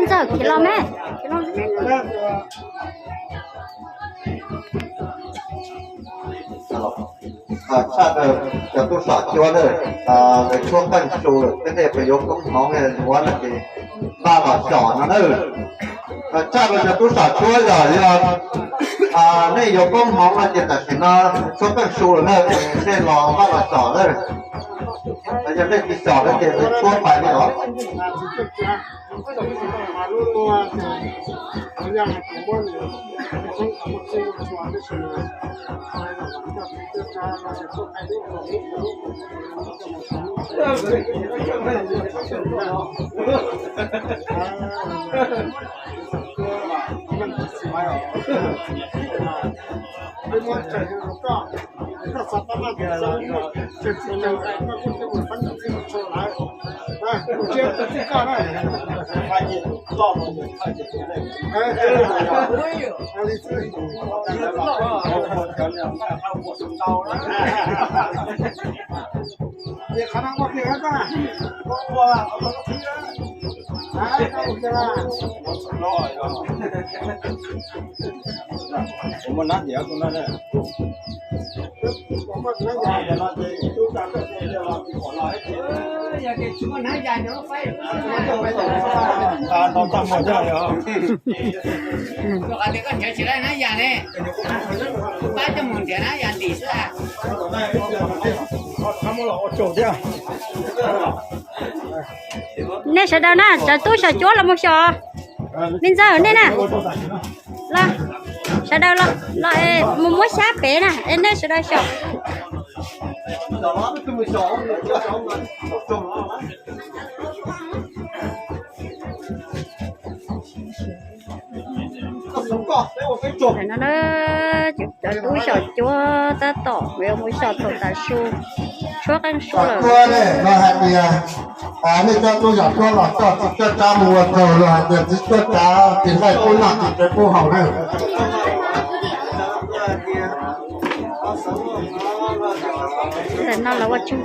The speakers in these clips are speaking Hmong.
Ntxawm khiav los me, khiav los me. Tshaj cov tub sam cuab na, lawv tshuab qeej su lawm, tej nej puas yuav koob hmoov yuav no ces npaj los xyom no na. Tshaj cov tub sam cuab yog yog nej yuav koob hmoov no ces tam sim no tshuab qeej su lawm na, nej los npaj los xyom na. Yog nej tsis xyom no ces tshuab pais li os. Nej sawv daws na, cov tub sam cuab los mus xyom. Me ntxawg nej na, los sawv daws los, los es mus muab xyab pem na es nej sawv daws xyom. Tam no na, cov tub sam cuab tab tom yuav mus xyom thaum tav su, tshuab qeej su lawm. Los hais tias nej cov tub sam cuab los coj txiv cuab tsab mus ua tsaug, los hais tias txiv cuab tsab tis laij kub noj tis tsev kub haus na. Tam no los ua tsaug.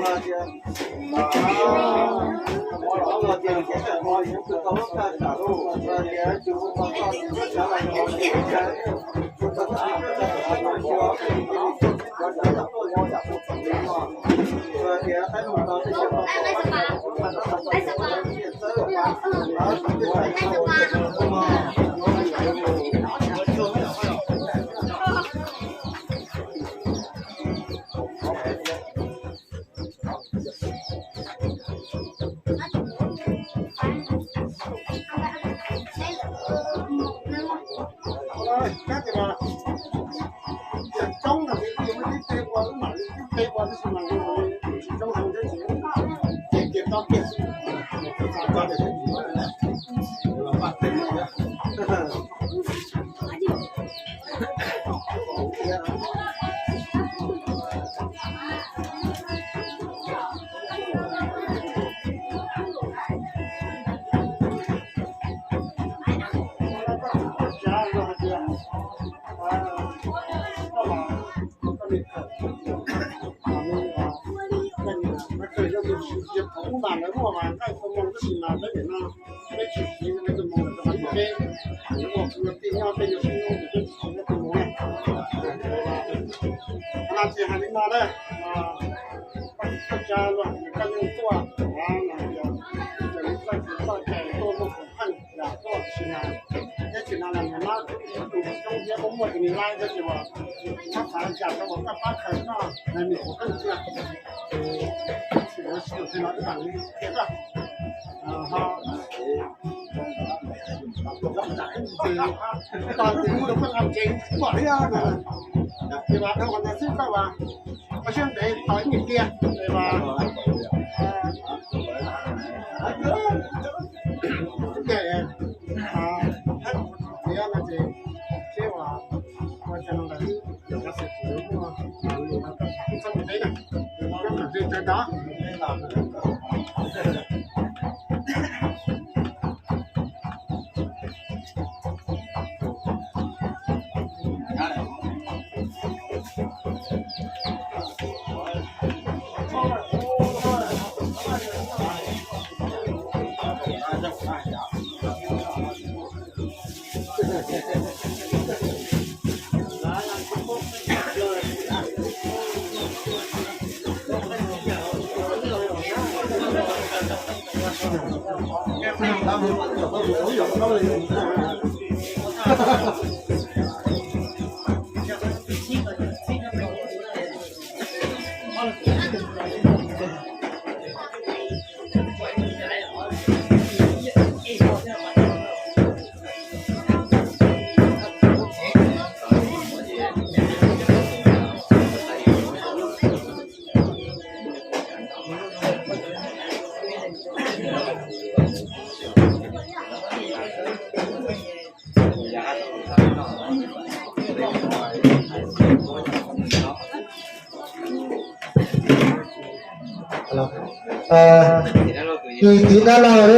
Tus txiv dab laug,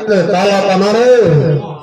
lawm tas los tom no lawm.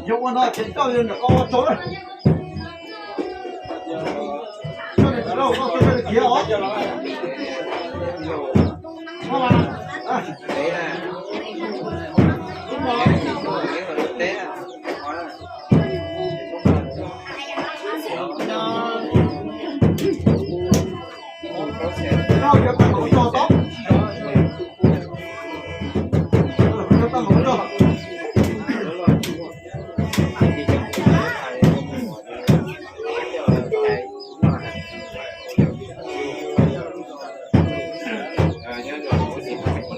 Yog ua no ces coj ntawm ko ua tsaug na. Coj ntawm ko ua tsaug khiav os.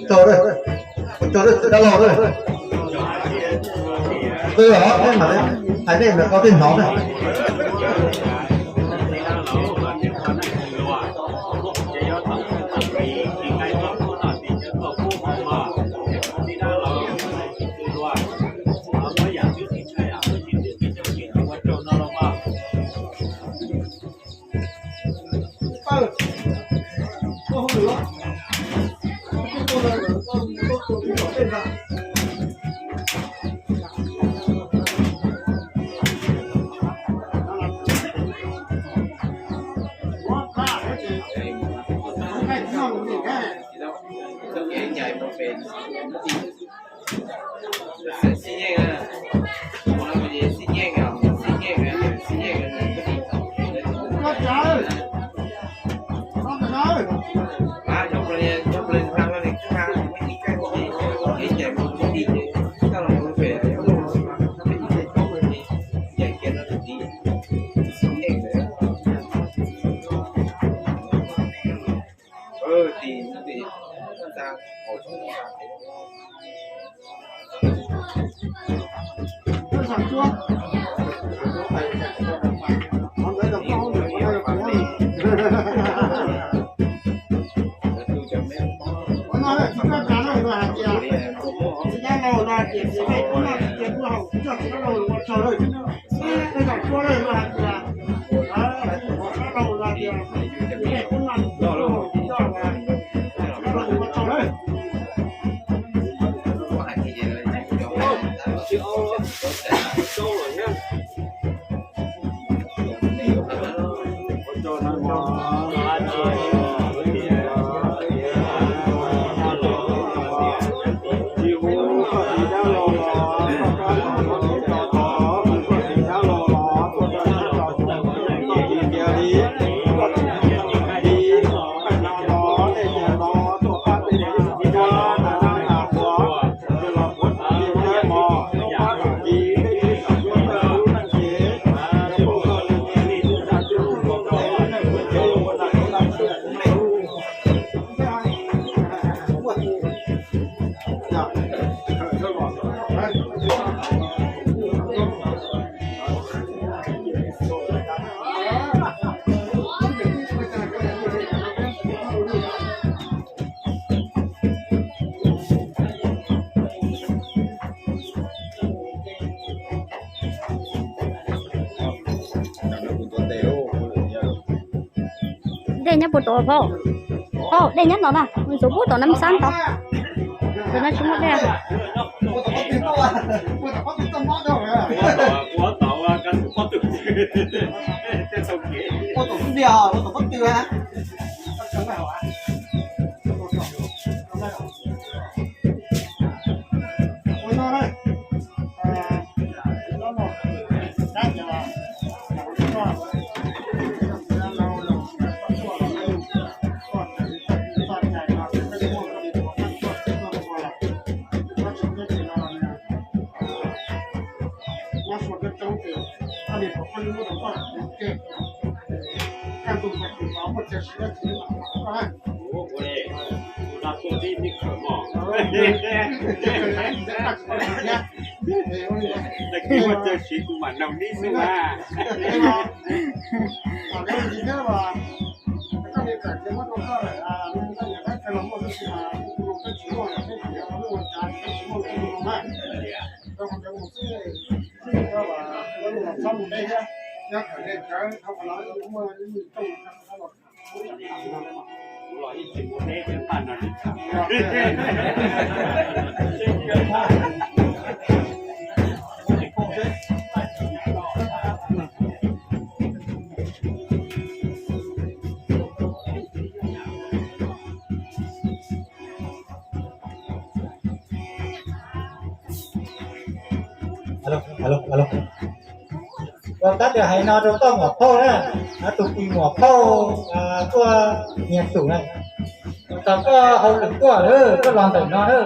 Tsaug, tsaug dab laug. Hais nej mas koj thiaj hnov na. Dej nyob puag tod phauj. Phauj, dej nyob tod na, mus txog puag tom Nam Xab tod. Tus no tsis muaj dej. Ua li, ua no tuaj tib tib khawm mog. Tag kis muaj chaw siv kuv mam noog neb xwb na. Ua tab sis hais no rau koj muam phauj na, tus muam phauj tuaj nyiag tus na, tas koj hauj lwm tuaj lawm, koj los ntawm no na.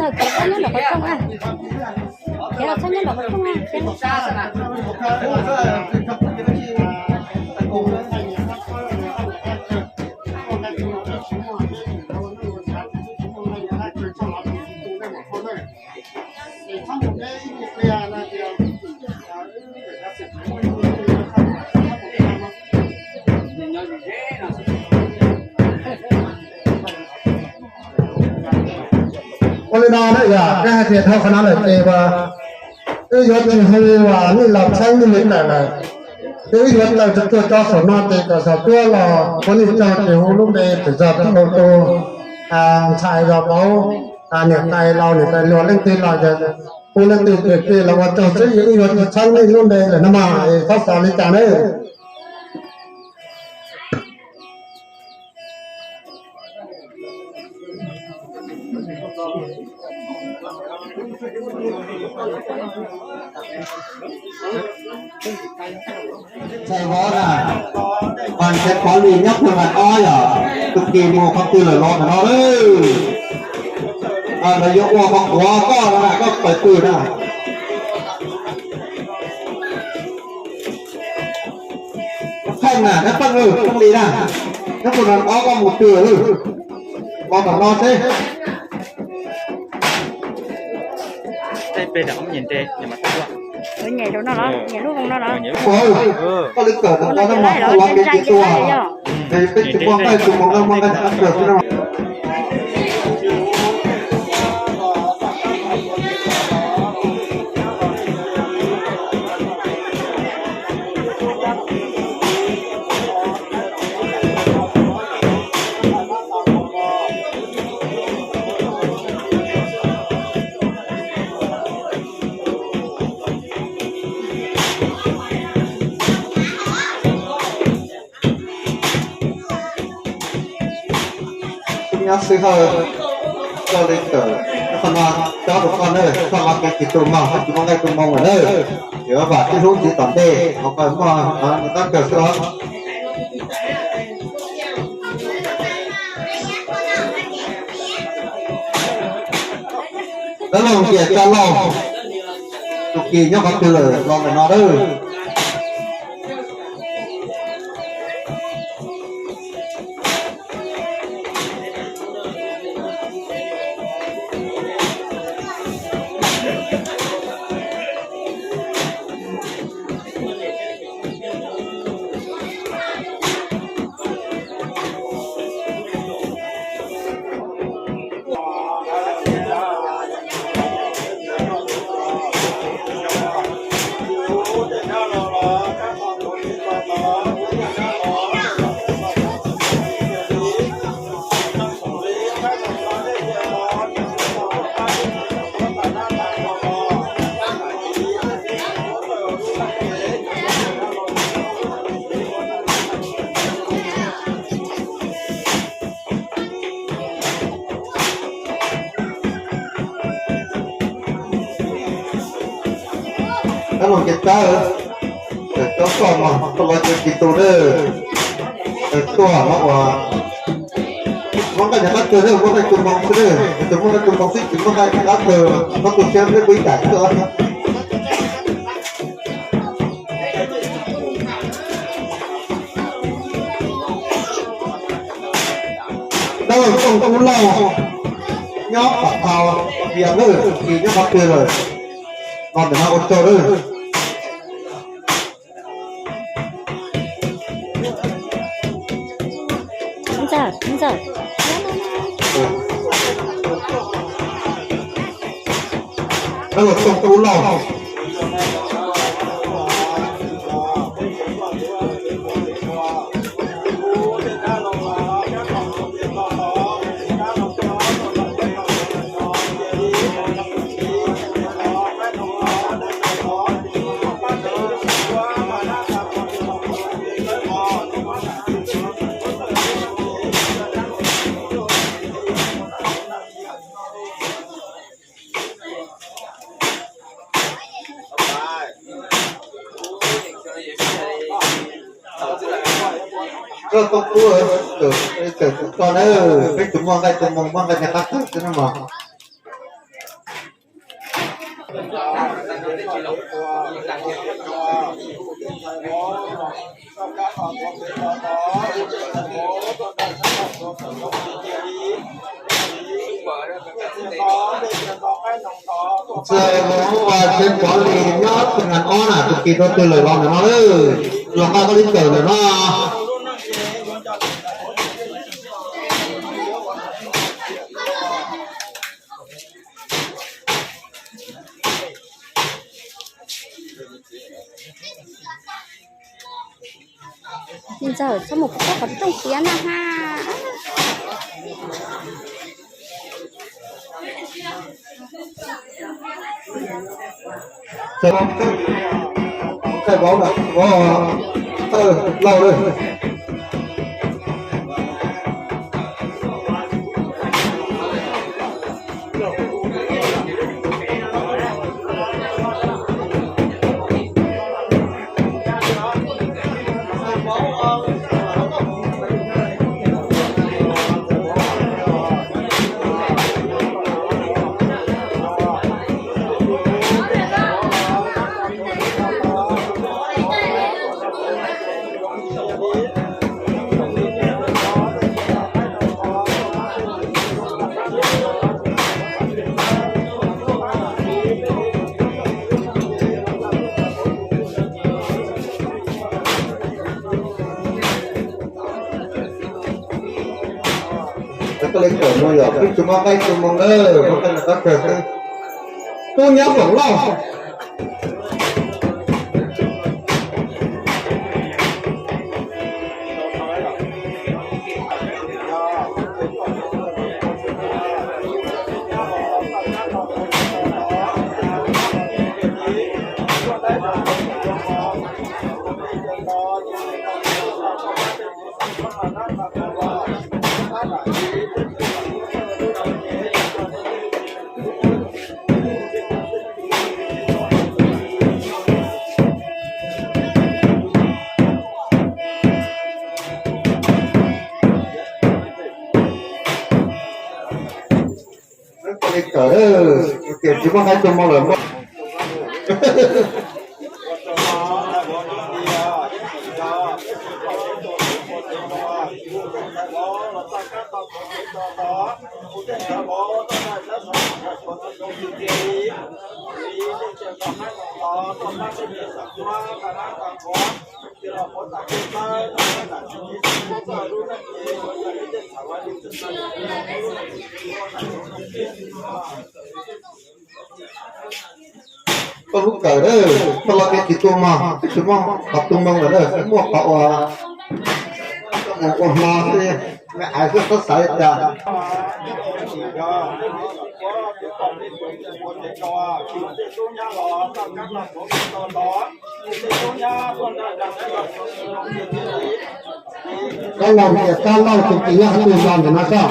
Khiav los txhob nyob nram qhov rooj, khiav los txhob nyob nram qhov rooj, khiav los txhob nyob nram qhov rooj. Ua li no na yog koj hais tias dhau qhov no lawm ces uas wb yuav tsis hu uas nej los txheeb nej li ntawm lawm, ces wb yuav tawm tsuag tsuag cov saum no ces kom saum tuaj los ua nej tsaug ces hu lub npe txawm zog rau tus ntxhais los pauv niam tais laus niam tais hluas leej twg los yog hu leej twg pem pem los ua tsaug xwb, wb yuav tsis txheeb nej lub npe lawm no mas es txhob xav li cas nawb. Ntxhais vauv na, mas ntxhais Pov Lis nyob puag nram no yog tus kis mus qhov twg lawm los ntawm no lawm. Lawv yuav ua qhov quav koj no na, koj pawg pw na. Pheej na, neb pheej, pheej li na, neb puag nram no koj mus twg lawm, los ntawm no seb. Koj li kawm ntawm no mas koj los kev tis tua, peb tsis muaj nqaij tus mus no muaj nqaij kawm xwb no. Nyob xwb hawm, koj li kawm qhov no, cob rau koj na, koj los kev tis tua mog, koj tsis muaj nqaij tua moo lawm na. Yuav vam tib hlub txiv tom ntej, hauv paus muaj nqaij kawm xwb os. Dab laug Nkias Tsa Lauj, tus kis nyob qhov twg lawm los ntawm no lawm. Dab laug Nkias Tsab, tawm rau koj mas koj los cov kis tus na, tuaj no uas muaj nqaij nyias qab kawg na, muaj nqaij tua moo xwb na, tus muaj nqaij tua moo xwb tsis muaj nqaij nyias qab kawg, koj tu siab neb pub ib tam xwb. Dab laug Tooj Kub Lauj nyob tom thau Vias lawm, kis nyob qhov twg lawm, los ntawm no ua tsaug lawm. Dab laug Tooj Kub Lauj. Koj tau pub, tawm kuv tso na, peb tsis muaj nqaij tua moo, muaj nqaij nyias qab kawg xwb no mas. Txawm mus ua tsev pov li nyob tus nas ob na, tus kis rau twg lawm los ntawm no lawm, los nqa koj li kawm ntawm no. Ntxawm txhob mus pub qhov rooj tiav na ha. Thaij vauv na, vauv, thaij lauj lawm. Koj li kawm mus yom, twb tsis muaj qaib tsis muaj nqaij, muaj qaib nqaij kawg xwb. Tub nyab Foom Lauj. Tsis muaj qaib tsis muaj nqaij. Koj lub kawm na, koj los tias tsis tu mog, twb tsis muaj qhov tu moo lawm na, muaj qhov uas mus ua hmo xwb, me aiv xwb, txhob xav li cas. Koj los tias koj lauj tus kis nyob qhov twg los ntawm no koj.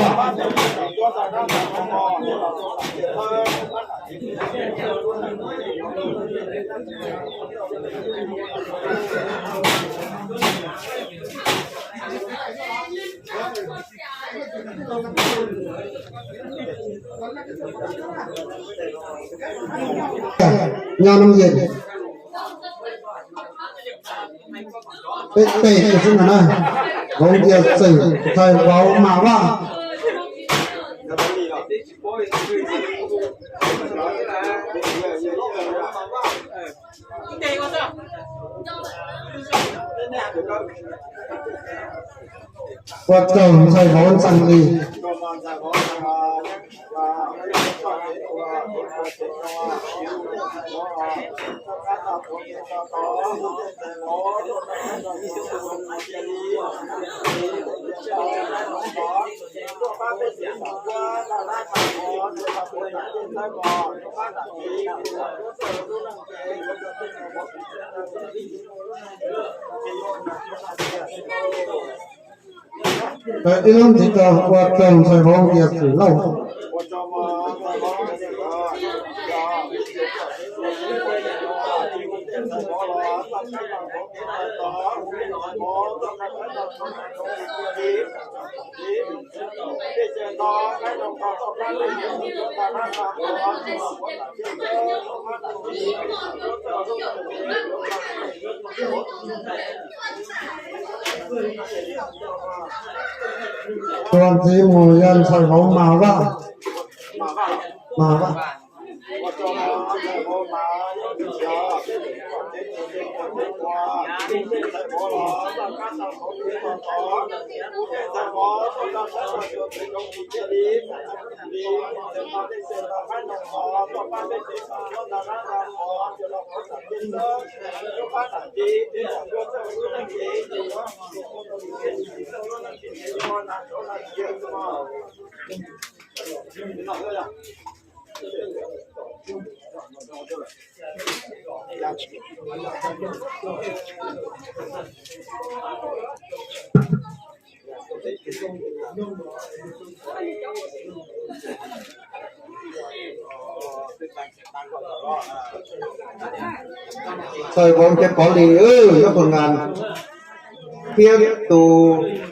Nyob Nam Yej. Peb tej xwb no na. Vauv Nkias Xwm, ntxhais vauv Mas Vaj. Ua tsaug ntxhais vauv Ntxhee Lis. Ib lub ntxiv rau ua tsaug ntxhais vauv Nkias Xwm lauj. Tuaj ntxiv mus yog ntxhais vauv Mas Vaj. Mas Vaj. Ntxhais vauv Nce Pov Lis, Yob Pus Nas, thiab tus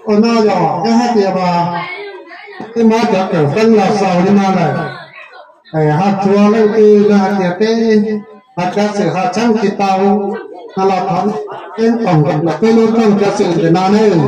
Ua no yog yog hais tias mas peb muab cov kawm xeeb los xaus li no lawm, hais txhua leej twg yog hais tias peb hais kav xwm hais tseeb tsis tau no los thov peb koom peb lub rooj kav xwm ntawm no nawb.